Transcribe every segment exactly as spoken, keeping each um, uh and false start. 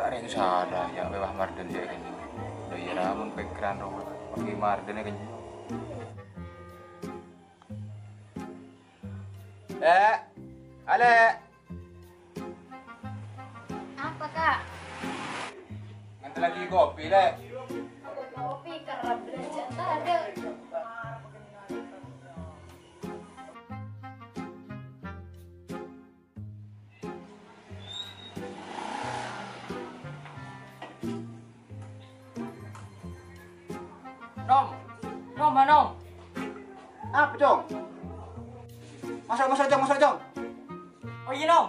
Rèng sala, yâ, mèwah Mardhân, yâ, kènè'. Lha, iyâ, ra, mon pèkkèran rowa, panggi Mardhân, yâ, kènè'. Lè', Alè'. Apa, Kak? Ngantellaghi kopi, Lè'. Kopi, kerap belajar, tak ada. Nom. Nom, ha, Nom. Apa, Cong? Masuk, masuk, Cong, masuk, Cong. Oh, iyâ, Nom.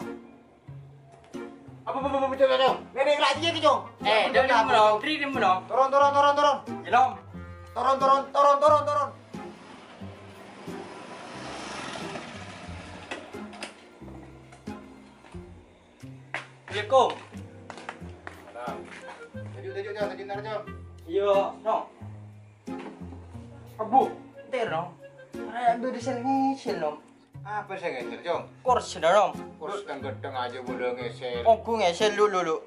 Apa, apa, apa, apa, Cong, Cong? Nènè' lagi ya, Cong. Eh, Apa, diem, apa, diem, Nom. Dri, diem, Nom. Turun, turun, turun, turun. Iyâ, Nom. Turun, turun, turun, turun, turun. Assalamualaikum. Salam. Tajuk, tajuk, Cong. Tajuk ntar, Cong. Iyâ, Nom. Abbhu, enter, Nom. Arèya bâdâ sè ngèsèl, Nom. Apa sè ngèsèl, Cong? Korsèna, Nom. Kors ghedhâng-ghedhâng ajâ bâdâ ngèsèl. Ongghu ngèsèl, lu, lu, lu.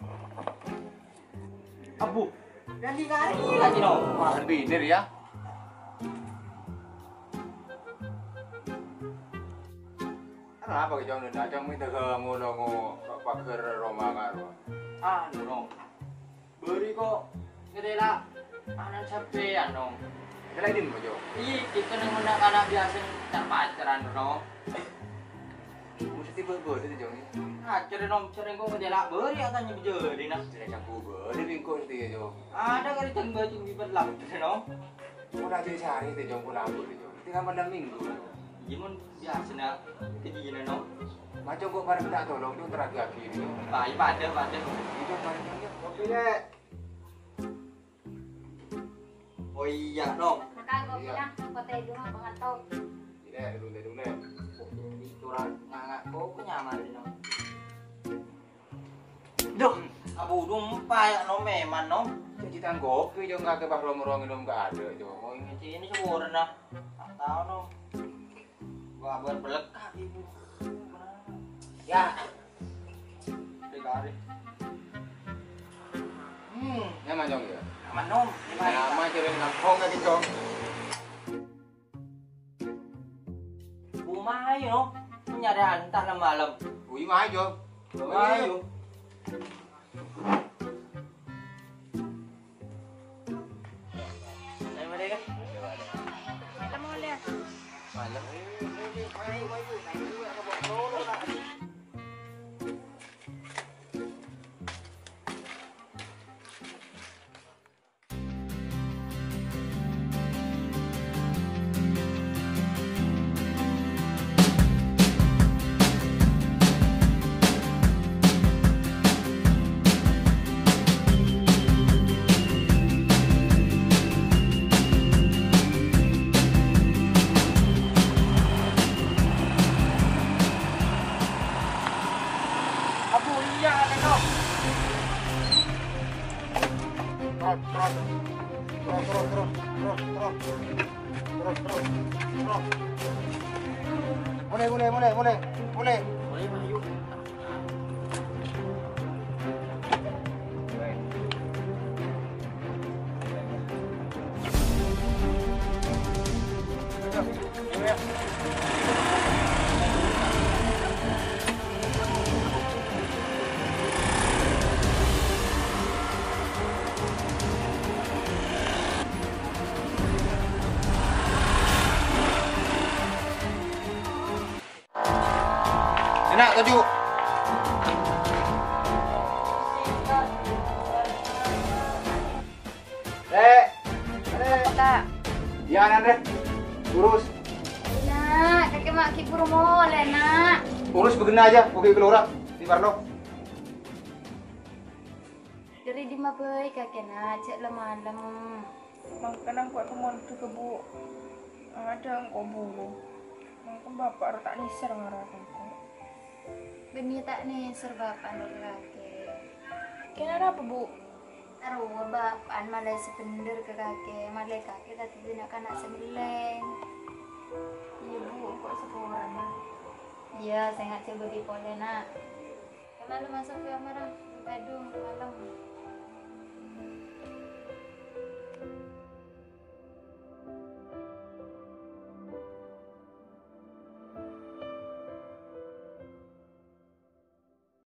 Abbhu, ghândi karè lagi, Nom. Wah, binir ya. Kenapa ke Cong Denda? Cong minta ganggu nongo pagar roma karo. Anu, Nom. Bâri' ko' ngatela' ana' sampèyan, Nom. Ngatela' è dimma, Cong? Iyâ, kita neng ana'-ana' biasa car-pacaran, Nom. Mesti bâ-, bâdâ, Cong, ya? Ajar, Nom, sering ko' ngatela' bâri' atanya bejari, nah. Sering sanggu bâri' bingko setiya, Cong. Ada kali cang baju bibir lam, Nom. Pola jâ' cari tè, Cong, pola ambut tè, Cong. Tinggal malam minggu, Cong. Iyâ, mon biasana kejiyâna, Nom. Maco kok bareng tak tolong, Cong, terakhir ini, Cong. Baik, padâ, padâ. Itu bareng, Cong, ya. Oke, deh. Oh iya, Nom. Maka gue Iya. bilang, kota itu mah pengetok. Tidak, dulu, dulu, dulu. Oh, ini curang, nganggak kok nyaman, Nom. Duh, abu dumpa ya, Nom, memang, Nom. Jadi tanggopi, Cong, kakek pas rong-rong minum gak ada, Cong. Oh, ini sih, ini sempurna. Tak tahu, Nom. Wah, buat belek kaki, Bu. Ya. Dikari. Hmm. Nyaman, Cong, ya? Nyaman, Nom. Nyaman, jadi kampung lagi, Cong. Rumah ayo, Nom. Nyari antar malam. Wih, mah, Cong. Rumah ayo. Ayo, boleh kan? Malam boleh. Malam. Abu, iya, Kak. Terus, terus. Terus, terus, terus. Terus, terus, terus. Mulai, mulai, mulai, mulai, mulai. Mulai, Mas, yuk. Enak, toju'. Dek. Dek. Apa, Kak? Iyâ, Nan, Dek. Urus. Nak, kakè ma' ghi' buru molè, Nak. Urus bâgenna jâ, oke, kelora. Di Parno. Dâri dimma bhâi kakè, Nak, jhâ' la-malem. Mangkana engko' èpamondhughâ, Bu. Adâ' engko' buru. Mangkana Bapa' rowa ta' nèser ngarawat engko'. Bânnè ta' nèser Bapa'na ka kakè. Kèng arapa, Bu? Arowa Bapa'na malè sè bhendher ka kakè, malè kakè dhâddhi na'-kana' sè mellèng. Iyâ, Bu, engko' saporana. Iyâ, sènga' jhâ' bâghi polè, Nak. Malem masuk ya, marang. Aduh, malem.